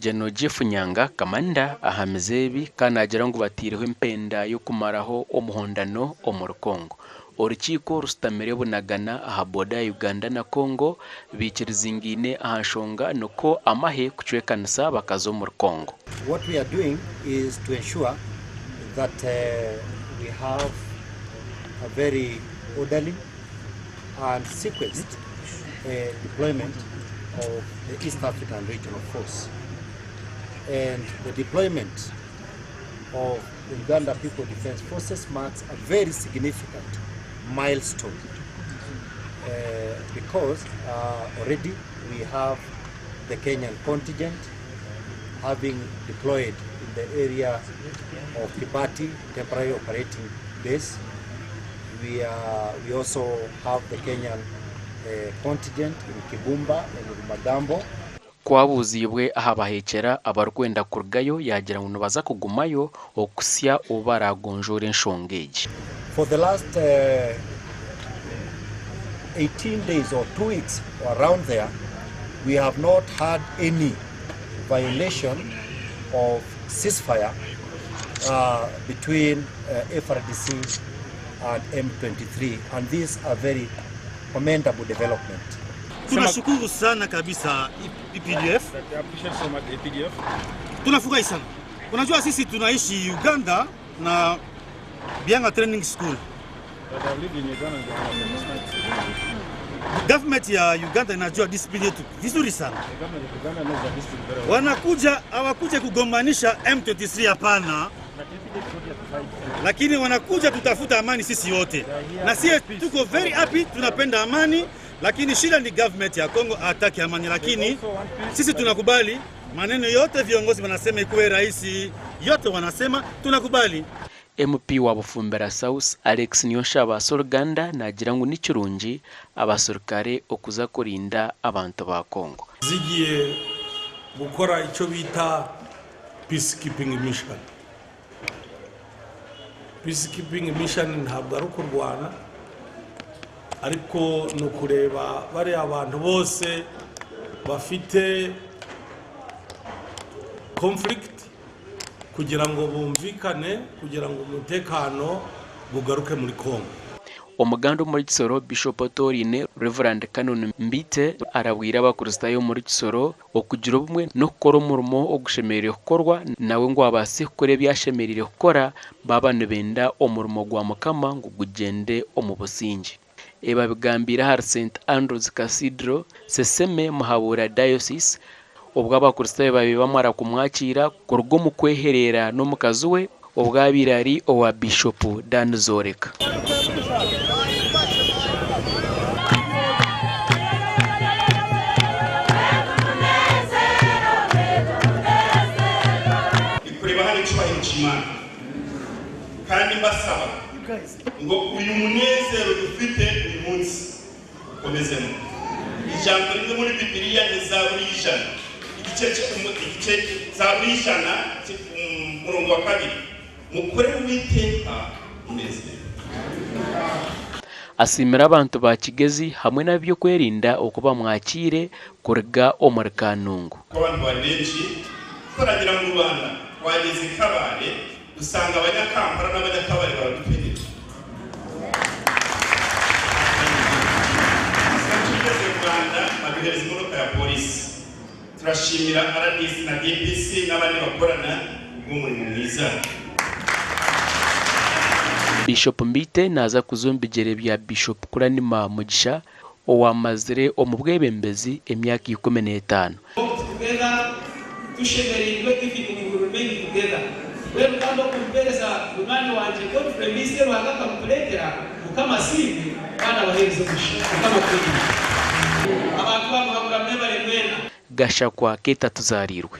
General Jeff Nyanga Kamanda ahamize ebi kandi naagira ngu bataireho empenda y'okumaraho omuhondano omuri Congo. Orukiiko rushutamire Bunagana aha booda ya Uganda na Congo baikirizingaine aha nshonga nikwo amahe kucwekanisa bakaza omuri Congo. What we are doing is to ensure that we have a very orderly and sequenced deployment of the East African Regional Force and the deployment of the Uganda People Defence Forces marks a very significant milestone because already we have the Kenyan contingent having deployed in the area of Kibati temporary operating base. We, are, we also have the Kenyan contingent in Kibumba and Rumagambo. Ku abuuziibwe aha baheekyera abarikwenda kurugayo, yaagira ngu nibaza kugumayo okuhitsya obu baraagonjoore enshonga egi. For the last 18 days or 2 weeks or around there, we have not had any violation of ceasefire between FARDC and M23, and these are very commendable development. Tunashukuru sana kabisa EPDF. Tunafurahi sana. Unajua sisi tunaishi Uganda na Bianga Training School. Government ya Uganda inajua discipline yetu vizuri sana. Wanakuja hawakuja kugombanisha M23, hapana, lakini wanakuja kutafuta amani sisi wote, na sisi tuko very happy, tunapenda amani, lakini shida ni government ya Kongo hataki amani, lakini sisi tunakubali maneno yote viongozi wanasema, ikuwe rais yote wanasema tunakubali. MP wa Bufumbira South Alex Niyonshaba Soruganda naagira ngu ni kirungi abaserukare okuza kurinda abantu ba Congo. Zigiye gukora icyo bita peacekeeping mission. Peacekeeping mission ntabwo ari ukurwana, ariko ni ukureba bariya abantu bose bafite conflict kugira ngo bumvikane, kugira ngo umutekano ugaruke muri Congo. Omuganda omuri Kisoro Bishop Otorine Reverend Canon Mbite arabwira abakristaayo muri Kisoro okugira obumwe n'okukora omurimo ogushemereire kukorwa nawe ngu abaase kukora ebi ashemereire kukora baba nibenda omurimo gwa Mukama ngu gugyende omu busingye. Ebi abigambiire ahari St Andrews Cathedral Seseme Muhabura Diocese obwo abakristaayo babaire bamara kumwakiira kuruga omu kwehereera n'omukazi we obwo abaire ari owa Bishop Dan Zoreka. Kureba hano icyubahiro cy'Imana kandi mbasaba ngo uyu munezero dufite uyu munsi ukomezemo. Ijambo rimwe muri Bibiliya ni Zaburi y'100 igice igice Zaburi y'100 umurongo wa 2: mukorere Uwiteka munezero. Asiimira abantu ba Kigezi hamwe n'ab'ebyokwerinda oku bamwakiire kuruga omuri Kanungu. Ko abantu bari benshi tutaragera mu Rwanda, twageze i Kabare dusanga Abanyakampala n'Abanyakabare baradutegereje. Tugeze mu Rwanda baduhereza imodoka ya polisi. Turashimira RDC na DPC n'abandi bakorana bw'umurimo mwiza. Bishop Mbite naaza kuza omu bigyere bya Bishop Kuranima Mugisha owamazire omu bwebembezi emyaka 15. Together tushemereirwe, even we will remain together. Mbwenu kandi okumpereza munywani wangye Godfrey Mbise, Ruhanga akamutureetera, Mukama asiimwe kandi abaheereza omugisha. Mukama akwegye abantu bamuhabura mwebare mwena. Gashakwa Keita Tuzarirwe.